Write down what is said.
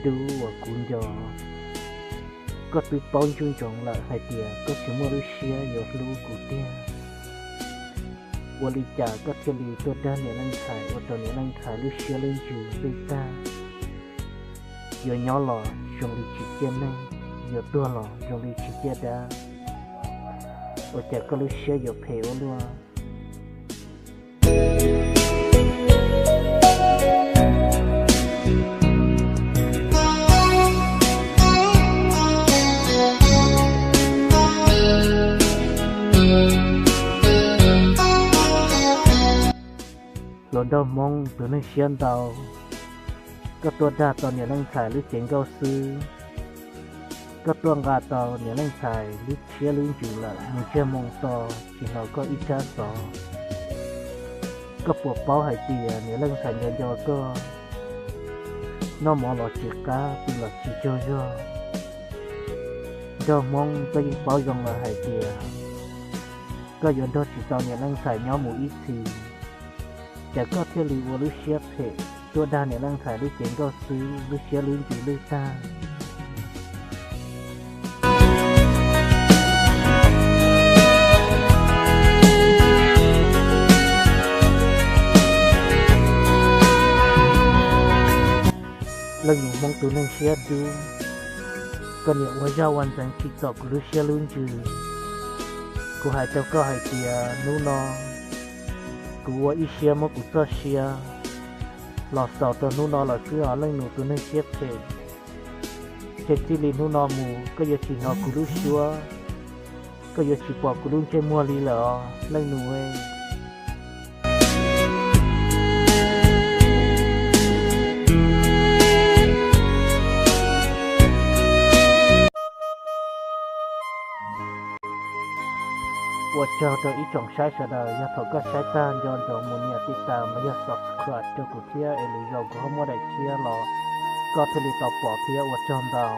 Dub uas kuv nco, koj twb paub ntsoov ntsoov lawm hais tias koj tsis muaj lub siab yuav hlub kuv tiag. Ua li cas koj thiaj li tuaj dag niam leej ntxhais ua rau niam leej ntxhais lub siab lub ntsws lwj tag? Yuav nyob los zoo li tsis ciaj neeg, yuav tuag los zoo li tsis ciaj dab. Ua cas koj lub siab yuav phem ua luaj? Hluas nraug Hmoob tus neeg siab ntau, koj tuaj dag tau niam leej ntxhais lub cev nkauj xwb, koj tuaj nqa tau niam leej ntxhais lub siab lub ntsws lawm, mus ntsiag moo to tsis hnov koj ib tsab xov. Koj puas paub hais tias niam leej ntxhais nco nco koj, noj mov los tsis qab, pw los tsis tsaug zog? Nraug Hmoob, koj yeej paub zoo lawm hais tias koj yuav nrog tsis tau niam leej ntxhais nyob mus ib txhis, cas koj thiaj li ua lub siab phem tuaj dag niam leej ntxhais lub cev nkauj xwb, lub siab lub ntsws lwj tag. Leej nus Hmoob tus neeg siab dub, koj niam ua zaj ua ntxeev tsim txom kuv lub siab lub ntsws. Kuv hais rau koj hais tias hnub no kuv ua ib siab muab kuv txoj sia los xaus rau hnub no lawm xwb os leej nus tus neeg siab phem. Ces txij li hnub no mus koj yuav tsis hnov kuv lub suab, koj yuav tsis pom kuv lub ntsej muag li lawm os leej nus. Ua tsaug rau ib tsoom saib sawv daws, yog thaum koj saib tag nco ntsoov mus nias tiv tas mas yog subscribe rau kuv thiab es lwm zaus kuv ho muaj daim tshiab los koj thiaj li tau pom thiab. Ua tsaug ntau.